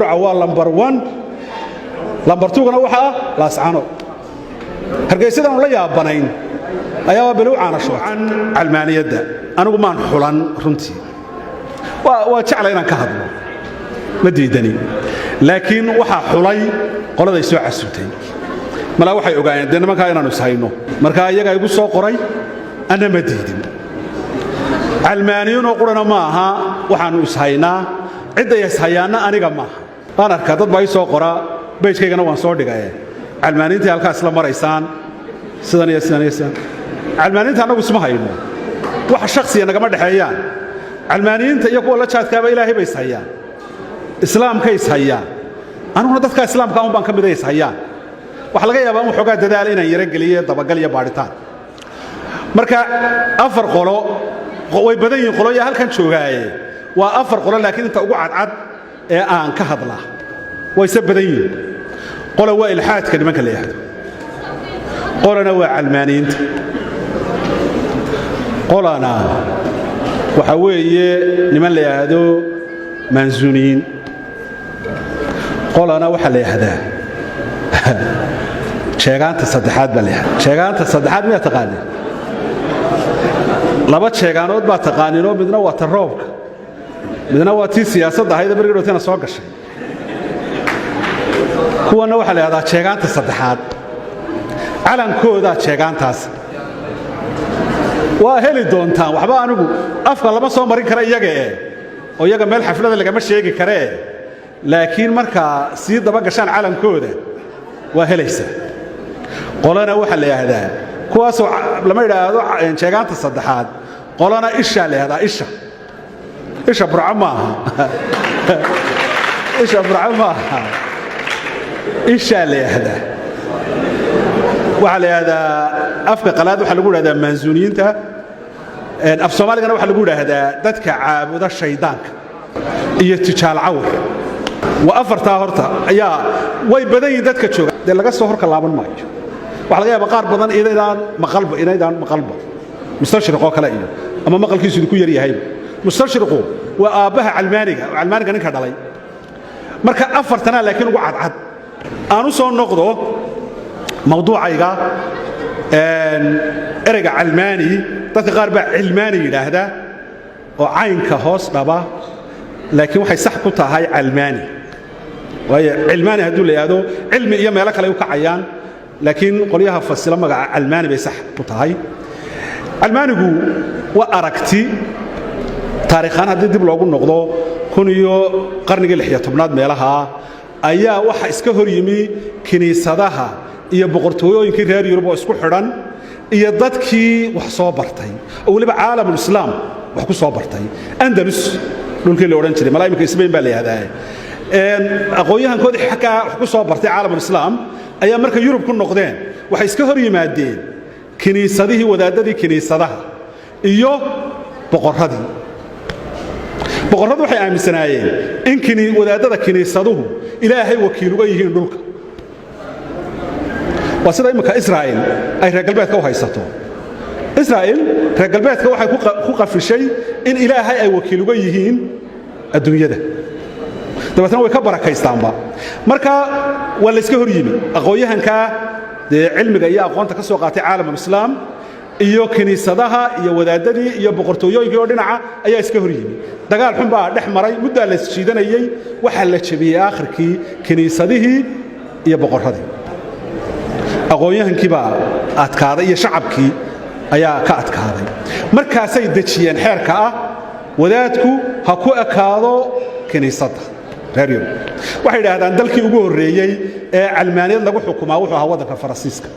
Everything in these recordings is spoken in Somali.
Burca waa lambar 1, lambar 2-gana waxaa ah Laascano. Hargeysadaanu la yaabanayn ayaa waa below caana shuban. Calmaaniyadda anigu maan xulan runtii, waa jecla inaan ka hadlo, ma diidani, laakiin waxaa xulay qoladay soo casubtay. Malaa waxay ogaayeen dee nimankaa inaannu ishayno, markaa iyagaa igu soo qoray, anna ma diidin. Calmaaniyinoo qurana ma aha waxaannu ishaynaa, cidday ishayaanna aniga maaha. Waan arkaa dad baa ii soo qoraa, page-kaygana waan soo dhigaye, calmaaniintii halkaa isla maraysaan sidan iyo sidan iyo sidan. Calmaaniinta annagu isma hayno, wax shakhsiya nagama dhexeeyaan. Calmaaniyiinta iyo kuwa la jaadkaaba Ilaahay bay ishayaan, Islaamkay ishayaan. Aniguna dadkaa Islaamka un baan ka mida ishayaan. Waxaa laga yaabaa in waxoogaa dadaal inaan yaro geliye, dabagal iyo baadhitaan. Marka afar qolo way badan yihiin, qoloyaa halkan joogaaye waa afar qolo, laakiin inta ugu cadcad ee aan ka hadlaa wayse badan yihiin. Qolo waa ilxaadka nimanka la yidhaahdo, qolona waa calmaaniyiinta, qolana waxaa weeye niman la yidhaahdo maansuuniyiin, qolana waxaa la yidhaahdaa jeegaanta saddexaad baa la yidhahdaa. Jeegaanta saddexaad miyaa taqaanin? Laba jeegaanood baa taqaaninoo, midna waa ta roobka, midna waa tii siyaasadda ahayd ee margii dhowtayna soo gashay. Kuwanna waxaa la yidhahdaa jeegaanta saddexaad, calankoodaa jeegaantaas. Waa heli doontaan, waxba anigu afka lama soo marin kara iyaga eh, oo iyaga meel xaflada lagama sheegi karee, laakiin markaa sii daba gashaan calankooda waa helaysaa. Qolana waxaa la yidhaahdaa kuwaasoo lama yidhaahdo jeegaanta saddexaad, qolana ishaa la yidhahdaa. Isha, isha Burco maaha, isha Burco maaha, ishaa la yidhaahdaa. Waxaa la yidhahdaa afka qalaad waxaa lagu yidhahdaa maansuuniyiinta, af Soomaaligana waxaa lagu yidhaahdaa dadka caabuda shaydaanka iyo tijaal cawr. Waa afartaa horta ayaa way badan yihiin dadka jooga, dee laga soo horka laaban maayo. Waxaa laga yaabaa qaar badan inaydaan maqalba, inaydaan maqalba, mustashriqoo kale iyo ama maqalkiisu idinku yar yahayba. Mustashriqu waa aabbaha calmaaniga, calmaaniga ninka dhalay. Marka afartanaa laakiin ugu cadcad. Aan u soo noqdo mawduucayga. Ereyga calmaani dadka qaar baa cilmaani yidhaahda oo caynka hoos dhaba, laakiin waxay sax ku tahay calmaani, waayo cilmaani hadduu la yidhaahdo cilmi iyo meelo kale u kacayaan, laakiin qolyaha fasilo magaca calmaani bay sax ku tahay. Calmaanigu waa aragti taariikhaan haddii dib loogu noqdo kun iyo qarnigii 16aad meelaha ayaa waxa iska hor yimi kiniisadaha iyo boqortooyooyinkii reer Yurub oo isku xidhan iyo dadkii wax soo bartay, oo weliba caalamulislaam wax ku soo bartay, Andalus dhulkii la odhan jiray, malaa iminka Isbayn baa la yidhahdaa. Aqoon-yahankoodii xaggaa wax ku soo bartay caalamulislaam ayaa markay Yurub ku noqdeen waxay iska hor yimaadeen kiniisadihii, wadaadadii kiniisadaha iyo boqorradii. Boqorradu waxay aaminsanaayeen in wadaadada kiniisaduhu Ilaahay wakiil uga yihiin dhulka. Waa sida imminka Israa'il ay reer galbeedka u haysato. Israa'il reer galbeedka waxay ku qafishay in Ilaahay ay wakiil uga yihiin adduunyada, dabeetna way ka barakaystaanba. Marka waa layska hor yimi, aqoon-yahankaa dee cilmiga iyo aqoonta ka soo qaatay caalamulislaam iyo kiniisadaha iyo wadaadadii iyo boqortooyooyinkii oo dhinaca ayaa iska hor yimi. Dagaal xun baa dhex maray, muddaa la isjiidanayey. Waxaa la jebiyey aakhirkii kiniisadihii iyo boqorradii, aqoon-yahankii baa adkaaday iyo shacabkii ayaa ka adkaaday. Markaasay dejiyeen xeerka ah wadaadku ha ku ekaado kiniisadda. Reer Yurub waxay idhaahdaan dalkii ugu horreeyey ee calmaaniyad lagu xukumaa wuxuu ahaa waddanka Faransiiska,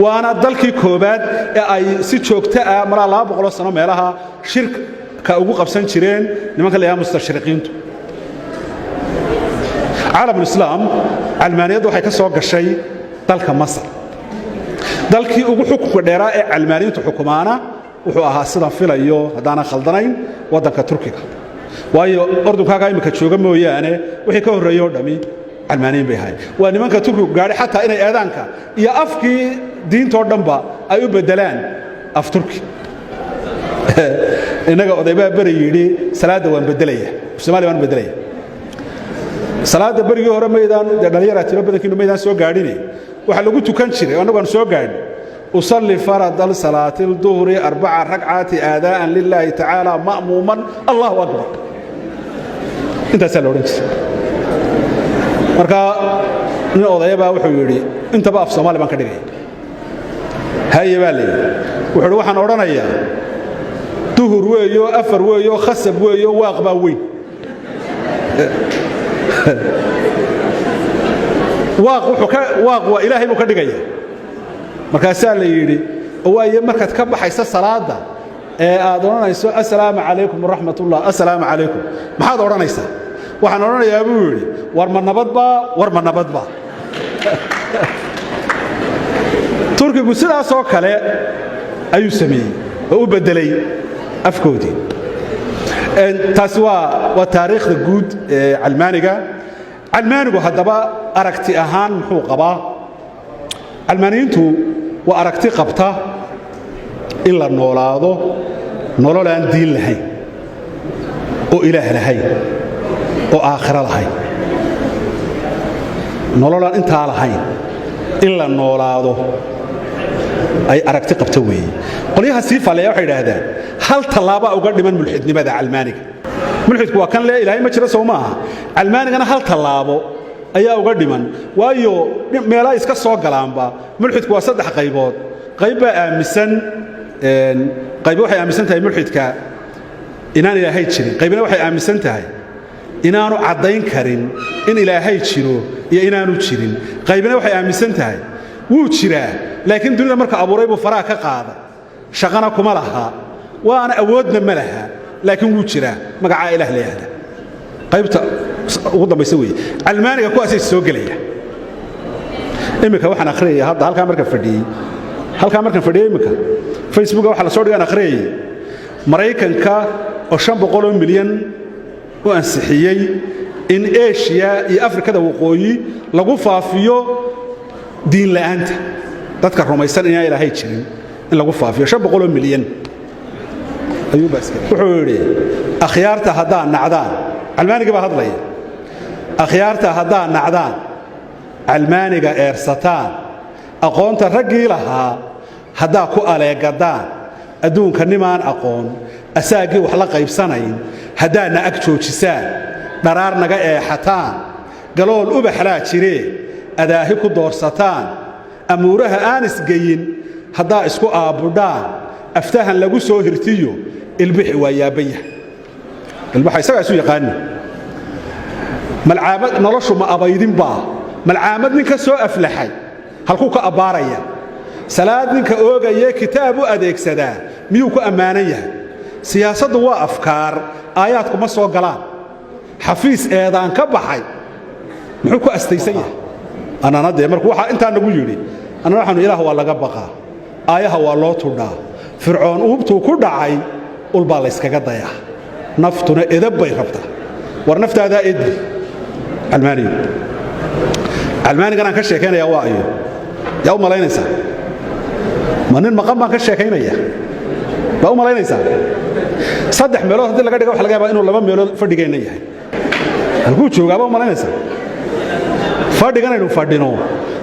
waana dalkii koowaad ee ay si joogto ah malaa 200 sano meelaha shirka ugu qabsan jireen nimanka la yidhaha mustashriqiintu. Caalamulislaam calmaaniyaddu waxay ka soo gashay dalka Masar. Dalkii ugu xukunka dheeraa ee calmaaniyiintu xukumaana wuxuu ahaa, sidaan filayo haddaanan khaldanayn, waddanka Turkiga, waayo Ordunkaagaa imminka jooga mooyaane wixii ka horreeyey oo dhammi calmaaniyiin bay ahaayeen. Waa nimanka Turkigu gaadhay xataa inay eedaanka iyo afkii diintoo dhanba ay u beddelaan af Turki. Innaga odaybaa beri yidhi, "Salaadda waan beddelaya, Soomaaliya waan beddelaya." Salaadda berigii hore maydaan dee dhallinyaraa tiro badankiinu maydaan soo gaadhine, waxaa lagu tukan jiray oo annagu aan soo gaadhin: usalli faradal salaati lduhri arbaca ragcaati aadaa'an lilaahi tacaala ma'muuman, Allahu akbar. Intaasaa la odhan jiray. Marka nin odaya baa wuxuu yidhi: intaba af Soomaali baan ka dhigaya. Haye, baa la yidhi. Wuxuu yidhi: waxaan odhanayaa duhur weeyo, afar weeyo, khasab weeyo, waaq baa weyn. Waaq wuxuu ka waaq waa Ilaahay buu ka dhigaya. Markaasaa la yidhi: waaye, markaad ka baxaysa salaadda ee aad odhanayso assalaamu calaykum waraxmatullah, assalaamu calaykum, maxaad odhanaysaa? Waxaan odhanayaa, buu yidhi, war ma nabadbaa, war ma nabadbaa. Turkigu sidaasoo kale ayuu sameeyey oo u beddelay afkoodii. Taasi waa taariikhda guud ee calmaaniga. Calmaanigu haddaba aragti ahaan muxuu qabaa? Calmaaniyiintu waa aragti qabta in la noolaado nolol aan diin lahayn oo Ilaah lahayn oo aakhiro lahayn, nololaan intaa lahayn in la noolaado ay aragti qabta weeye. Qolyaha sii falleeya waxay idhaahdaan hal tallaabaa uga dhiman mulxidnimada calmaaniga. Mulxidku waa kan le Ilaahay ma jiro, sow maaha? Calmaanigana hal tallaabo ayaa uga dhiman, waayo meelaa iska soo galaanba. Mulxidku waa saddex qaybood. Qayb baa aaminsan, qayb waxay aaminsan tahay mulxidka inaan Ilaahay jirin, qaybna waxay aaminsan tahay inaanu caddayn karin in Ilaahay jiro iyo inaanu jirin, qaybna waxay aaminsan tahay wuu jiraa, laakiin dunida marka abuuray buu faraha ka qaaday, shaqana kuma laha, waana awoodna ma laha, laakiin wuu jiraa magacaa Ilaah la yahda. Qaybta ugu dambaysa weeye calmaaniga, kuwaasay soo gelaya. Iminka waxaan akhriyaya hadda halkaa markaan fadhiyey, halkaa markaan fadhiyey iminka Facebooka waxa la soo dhigaan akhriyayay Maraykanka oo 500 milyan u ansixiyey in Eshiya iyo Afrikada Waqooyi lagu faafiyo diin la'aanta, dadka rumaysan inaan Ilaahay jirin in lagu faafiyo. 500 milyan ayuubaawuxuu yidhi: akhyaarta haddaa nacdaan, calmaanigii baa hadlaya, akhyaarta haddaa nacdaan, calmaaniga eersataan, aqoonta raggii lahaa haddaa ku aleegadaan, adduunka nimaan aqoon asaaggii wax la qaybsanayn haddaadna ag joojisaan, dharaar naga eexataan, galool ubaxlaa jiree adaahi ku doorsataan, amuuraha aan isgeyin haddaa isku aabbudhaan, aftahan lagu soo hirtiyo ilbixi waa yaabanya. Ilbaxa isagaa isu yaqaani. Malcaamad noloshu ma abaydinbaa? Malcaamad ninka soo aflaxay halkuu ka abbaaraya? Salaad ninka oogayee kitaab u adeegsadaa miyuu ku ammaanan yahay? Siyaasaddu waa afkaar, aayaadku ma soo galaan. Xafiis eedaan ka baxay muxuu ku astaysan yahay? Annana dee markuu waxaa intaa nagu yidhi, annana waxaanu: Ilaah waa laga baqaa, aayaha waa loo tudhaa, Fircoon uubtuu ku dhacay ulbaa layskaga dayaa, naftuna edab bay rabtaa. War naftaadaa edbi. Calmaanigu, calmaanigan aan ka sheekaynaya waa ayo? Yaa u malaynaysaa? Ma nin maqan baan ka sheekaynaya baa u malaynaysaa? Saddex meelood haddii laga dhiga, waxa laga yaabaa inuu laba meelood fadhigeenna yahay. Halkuu joogaa baa u malaynaysaa? Fadhiganaynu fadhino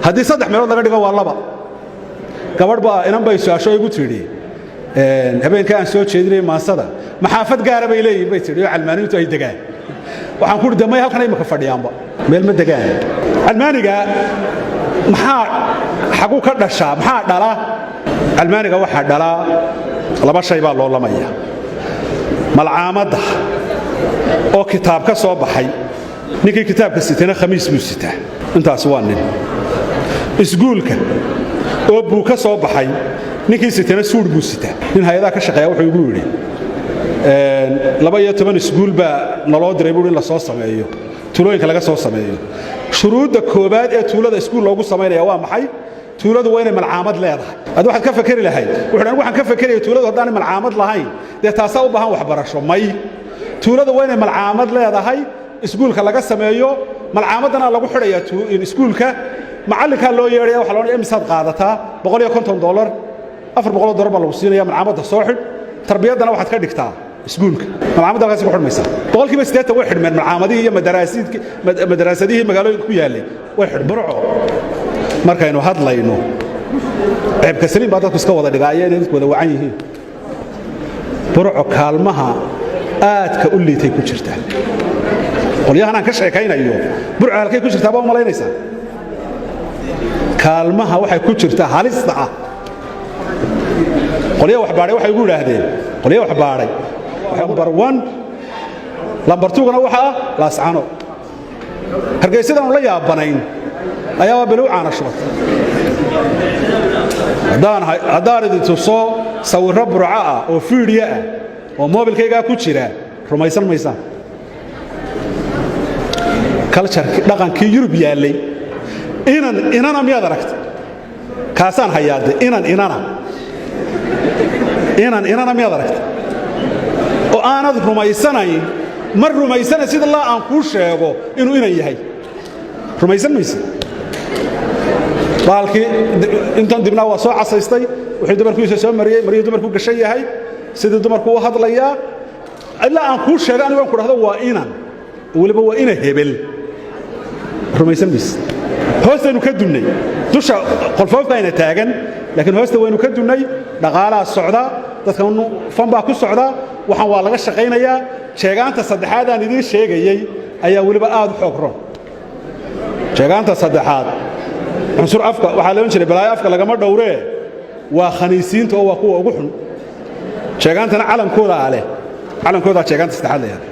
haddii saddex meelood laga dhigo, waa laba. Gabadh baa, inan bay su-aasho igu tidhi habeenka aan soo jeedinayay maansada: maxaafad gaara bay leeyihin, bay tidhi, oo calmaaniintu ay degaan? Waxaan ku uhi: de may, halkan imika fadhiyaanba, meel ma degaan. Calmaaniga maxaa xagu ka dhashaa? Maxaa dhala calmaaniga? Waxaa dhalaa laba shay baa loo lamaya: malcaamadda oo kitaab ka soo baxay, ninkii kitaabka sitana khamiis buu sitaa, intaas waa nin; iskuulka oo buu ka soo baxay, ninkii sitana suudh buu sitaa. Nin hay-adaha ka shaqeeya wuxuu igu yidhi: 12 iskuul baa naloo diray buui in la soo sameeyo, tuulooyinka laga soo sameeyo. Shuruudda koobaad ee tuulada iskuul loogu samaynaya waa maxay? Tuuladu waa inay malcaamad leedahay. Adi waxaad ka fakeri lahayd, wuxuu anigu waxaan ka fakeraya tuuladu haddaanay malcaamad lahayn, dee taasaa u baahan waxbarasho. May, tuuladu waa inay malcaamad leedahay, iskuulka laga sameeyo. Malcaamaddana lagu xidhayaa iskuulka. Macallinkaa loo yeedhaya, waxa loodhanaya: imisaad qaadataa? $150, $400 baa lagu siinaya. Malcaamadda soo xidh, tarbiyaddana waxaad ka dhigtaa. Iskuulka malcaamadda halkaasi ku xidhmaysaa. 80% way xidhmeen malcaamadihii iyo madaraasadihii magaalooyinka ku yaallay way xidh. Burco markaynu hadlayno, ceebka saliim baa dadku iska wada dhigaaya inay dadku wada wacan yihiin. Burco kaalmaha aadka u liitay ku jirtaa. Qolyahan aan ka sheekaynayo, Burco halkay ku jirtaa baa u malaynaysaa? Kaalmaha waxay ku jirtaa halista ah. Qolyaha wax baadhay waxay ugu yidhaahdeen, qolyaha wax baadhay, number one, number two-gana waxa ah Laascano. Hargeysadanu la yaabanayn ayaaba bilow caana shubatay. Haddaan idin tuso sawirro Burco ah oo fiidhiya ah oo moobilkaygaa ku jira, rumaysan maysaan. Culture-kii, dhaqankii Yurub yaallay, inan inana miyaad aragtay? Kaasaan hayaade. Inan inana, inan inana miyaad aragtay oo aanad rumaysanayn? Ma rumaysana sida laa aan kuu sheego inuu inan yahay, rumaysan mayse. Baalkii intan dibnaa waa soo casaystay, wuxuu dumarkiisa soo mariyey, maryuu dumarku gashan yahay, sidii dumarku u hadlayaa. Ilaa aan kuu sheego anigu aan ku dhahdo waa inan, weliba waa ina hebel, rumaysan mayse. Hoostaynu ka dunnay, dusha qolfoofka ayna taagan, laakiin hoosta waynu ka dunnay. Dhaqaalaa socda, dadkan fan baa ku socda, waxaan waa laga shaqaynayaa. Jeegaanta saddexaad aan idiin sheegayey ayaa weliba aad u xoog ron. Jeegaanta saddexaad, cunsur afka waxaa la odhan jiray, balaayo afka lagama dhowree, waa khaniisiinta oo waa kuwa ugu xun. Jeegaantana calankoodaa leh, calankoodaa jeegaanta saddexaad la yahada.